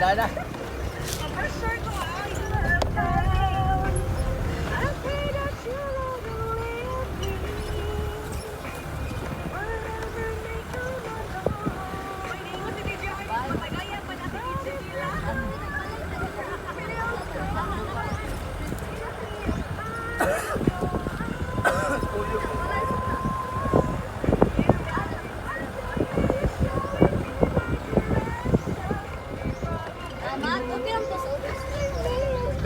Dana. Pressure ko ay down. I pray that you'll never leave me. Wherever may come along. Uy, ningon si DJ Arnie, matagayan pa na si DJ nila. Tama, okay lang to sa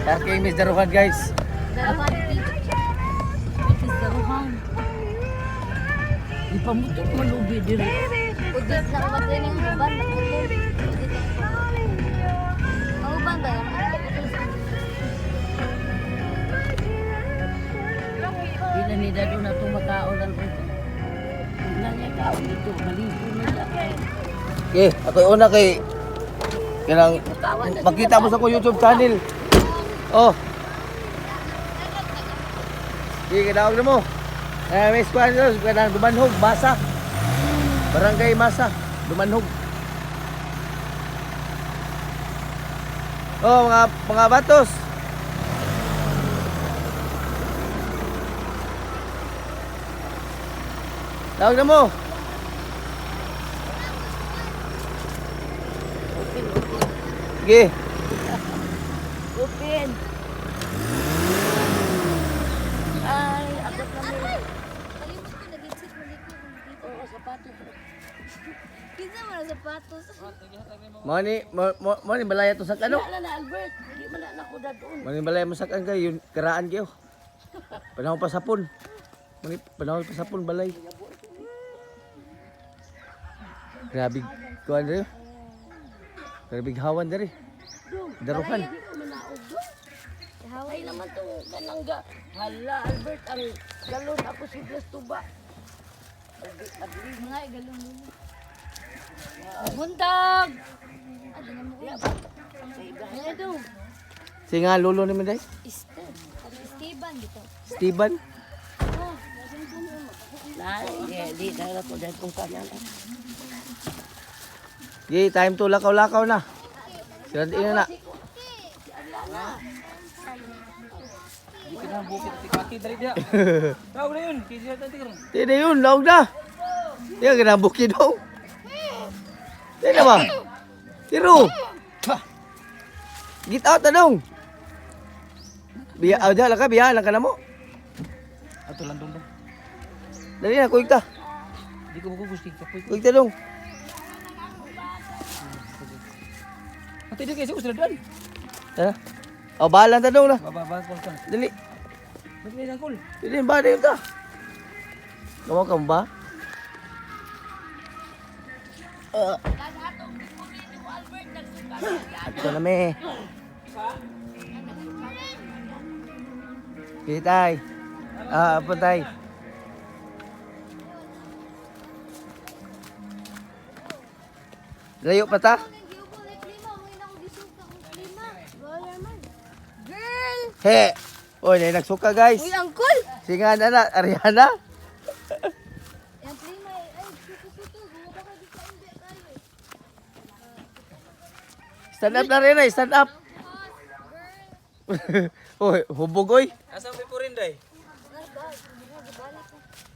Parking Miss Daruhan, guys. Darawan dito. Miss Daruhan. Ipamutok malubi diri. Udit na ko ba ng uban naputol. Udit na ko. Ang uban ba? Naputol sa Di na ni Dado na itong makaon ang ito. Na niya kaon dito, maligo na siya. Okay, ako una kay kanang makita mo sa ko YouTube channel. Oh. Sige, kidawag na mo. Eh, may squad nyo, kanang Dumanhog, Masa. Barangay Masa, Dumanhog. Oh, mga batos. Tawag na mo. Sige. Open. Ay, abot na mo. Kalimot ko nag-exit mo dito. Oo, sapatos. Kinsa man ang sapatos? Mo ni mo ni balaya to sa kano. Wala na, Albert. Di man na ako dadun. Mo ni balaya mo sa kan kayo yun karaan kayo. Panahon pa sapon. Mo ni panahon pa sapon balay. Grabe kuan diri. Grabe hawan diri. Daruhan. Di ko manaog doon. Ay naman to, kanang ga. Hala, Albert, ang galon ako si Blas Tuba. Mga igalong mo. Buntag! Ah, di na mo. Mga do. Sige nga lolo ni Menday. Esteban dito. Steven. Na, di, di na ako dahil kung kanan. Gi time to lakaw-lakaw na. Sila di na na. Di ka na bukit at ikaki dali dia. Tawag na yun, kaya siya karon. Di na yun, laog na. Di ka ginabuki daw. Di na ba? Tiro. Get out na dong. Biya, ah, diyan lang ka, biya lang ka na mo. Ato lang dong. Dong. Dali na, kuig ta. Di ko magugus kay kapoy. Kuig ta dong. Ate di kay sa usra dan. Tara. Oh, bahala ta dong na. Baba ba ko ka. Dali. Dali na kul. Dali, ba na yun ta. Kamu ka ba? Ato na me. Sige tay. Ah, apo tay. Layo pa ta? Girl! He. Oy, nay nagsuka guys. Uy, angkol! Sige nga na, Ariana. Yang klima eh. Ay, suto-suto. Gumawa ka dito hindi tayo. Stand up na rin, stand up. Oy, hubog oy. Asa may purin day?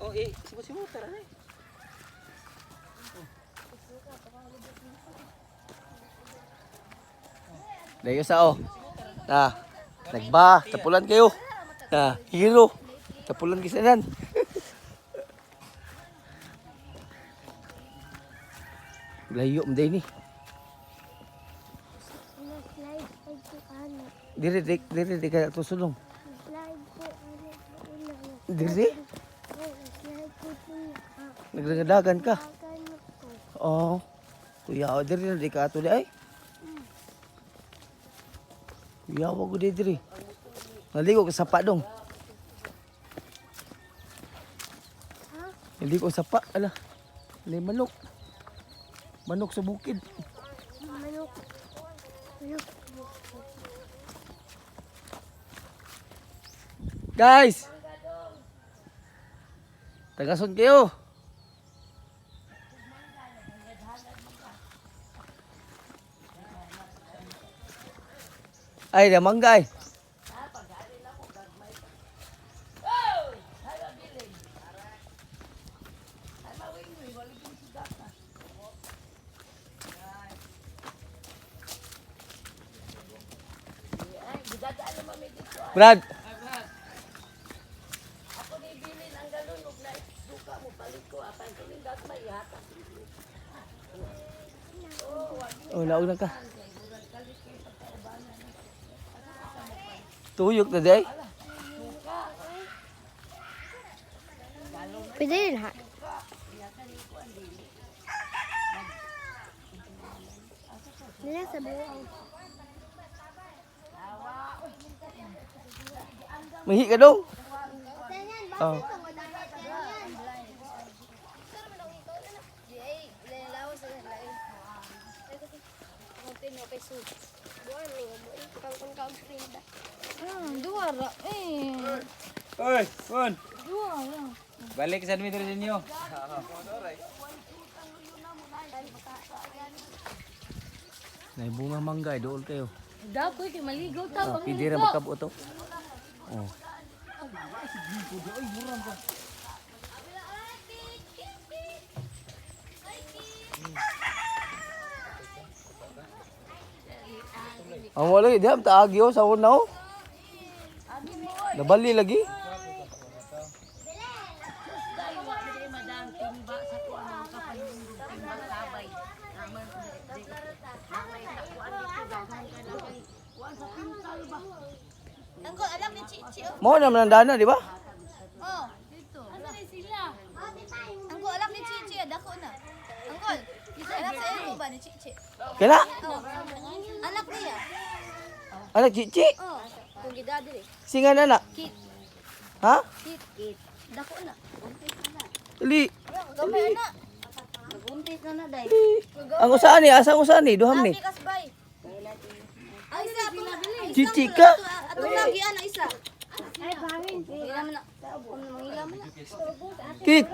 Oh, eh, sibo-sibo tara na. Layo sa oh. Na, nagba, tapulan kayo. Na, hero. Tapulan kayo sa nan. Layo mo ni. Slide ay ko ano. Dire dire dire di ka tusulong. Slide ko ano. Dire Slide ko nagrangadagan ka. Kano ko. Oh. Kuya, oh, dire na di ka ato di ay. Kuya, wag ko di dire. Naligo ka sapa dong. Naligo ka sapa, ala. May manok. Manok sa bukid. Manok. Manok. Guys! Tagason kayo. Ay, da mangga ay. Brad. Ako ni bilin ang galon og na suka mo palit ko apan kining gagmay ihatag. Oh, naog na ka. Tuyok na day. Pwede rin ha. Nila sa buwang. Mahi ka dong. Oh. Dua ra eh. Oy, Pon. Dua ra. Balik sa dito ninyo. Nay bunga mangga dool kayo. Dakoy kay maligo ta Oh, pwede ra magkabot to. Oh. Ang wala di am taagyo sa una oh. Nabali lagi. Dai wa mi madam timba sa kuan ang kapalundong timba sabay. Naman namay sa kuan dito daghan ka na kay kuan sa pintal ba. Angkol, alam ni Chichi. Mao na man ang dana, di ba? Oh, dito. Ano ni sila? Angkol, alam ni Chichi, dako na. Angkol, anak sa imo ba ni Chichi? Kala? Oh. Anak niya. Anak chichi. Oh, kung gidadi eh. Singa na na. Kit, Ha? kit, kit. Dako na. Li. Gamay na. Naguntis na na dai. Ang usaan ni, asa ang usaan ni, duham ni. Ami kasbay. Ang isa atong Chichi ka. Atong lagi ana isa. Ay, bangin. Mangila man na. Mangila man na. Kit.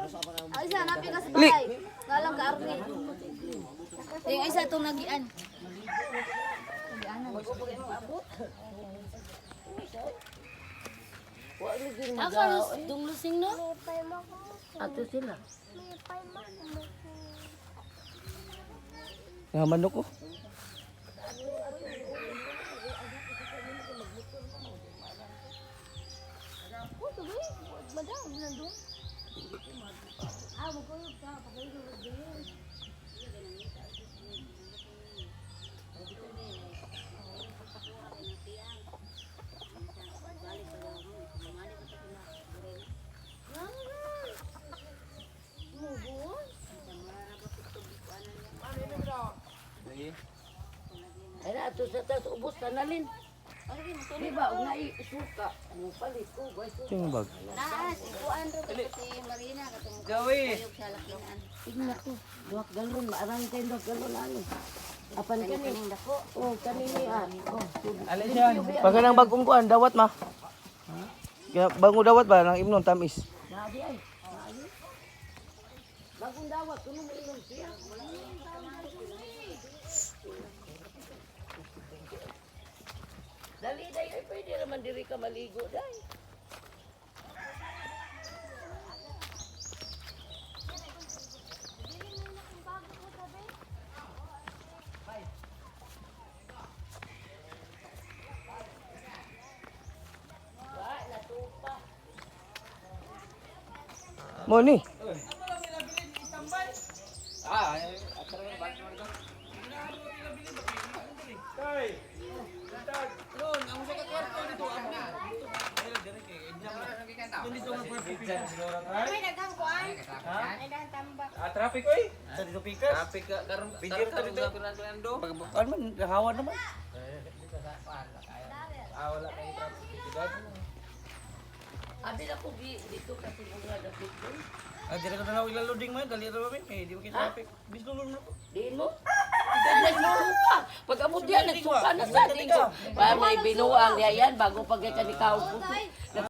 Ang isa napi kasbay. Ngalang ka arni. Yung isa atong nagian. Ako dunglusing no? Ato sila. Nga manok ko. Ay na ato sa tas ubos na nalin. Di ba og nai suka mo palit ko guys. Yung bag. Naa, si Kuan ro si Marina katong Joey. sa lakinan. Tignan ko. Duha ka galon maarang kay duha ka galon ano. Apan kani. Oh, kani ni ah. Oh, Alin siya? Pag kanang bagong kuan, dawat ma. Kaya bagong dawat ba nang imnon tamis. Naadi ay. Naadi. Bagong dawat kuno mainom siya. Dali dai ay pwede raman diri ka maligo dai. Mo ni. Ah, atara na balik mo dito. May daghang kuan. May daghang tambak. Ah, traffic oy. Traffic ka karon karon karon Kuan man hawa naman. Ah, wala kay traffic. Abi na ko gi dito kasi mga dapit ko. Ah, dili ko na lang ilaloding man, dali ra ba eh, di ba kay traffic. Bislulon mo ko. Diin mo? Nagsuka. Pag abot diyan, nagsuka na sa ding ko. May binuang niya yan bago pag ka ni kaog ko.